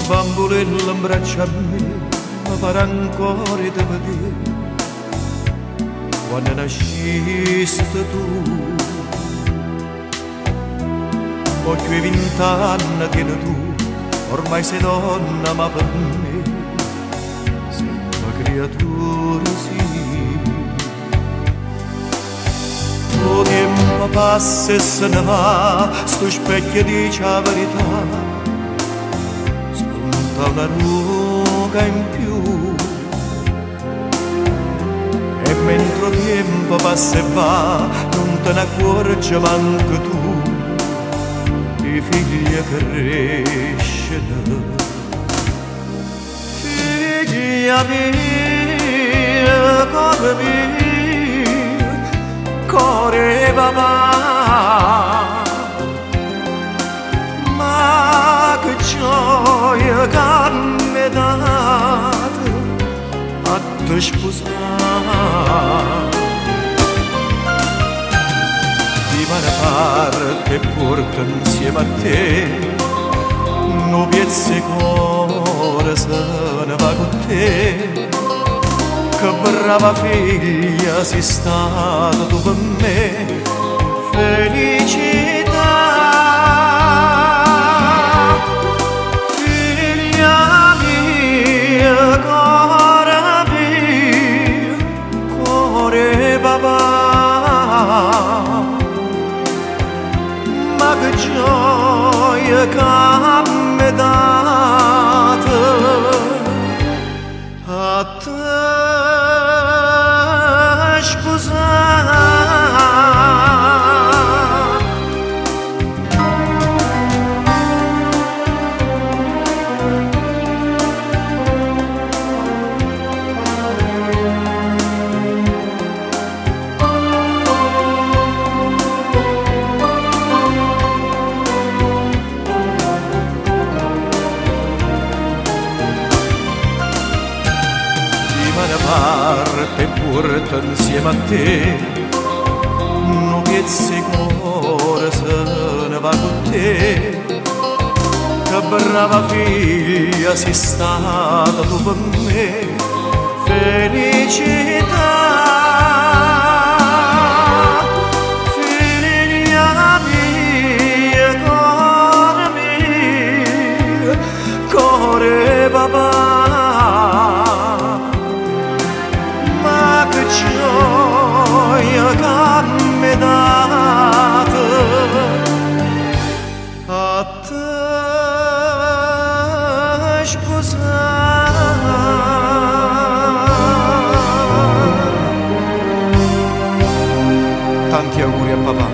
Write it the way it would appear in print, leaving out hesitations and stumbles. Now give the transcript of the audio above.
Bambolella in braccio a me, mi pare ancora di vedere quando nasciste tu. Poi più di vent'anni tieni tu, ormai sei donna, ma per me sei una creatura, sì. O tempo passa e se ne va, sto specchio dice la verità, spunta una ruga in più. E mentre il tempo passa e va, non te ne accorgi manco tu, i figli crescono. Figlia mia, cuore mio, cuore papà, ma che gioia che mi date a te sposare. Di una parte porto insieme a te, un pezzo di cuore se ne va con te. Che brava figlia sei stata tu per me, felicità. Figlia mia, cuore mio, cuore papà, ma che gioia che mi date a te sposare. Parte porta insieme a te, un pezzo di cuore se ne va con te. Che brava figlia sei stata tu per me, felicità. Figlia mia, cuore mio, cuore papà, che gioia che mi date a te sposare. Tanti auguri a papà.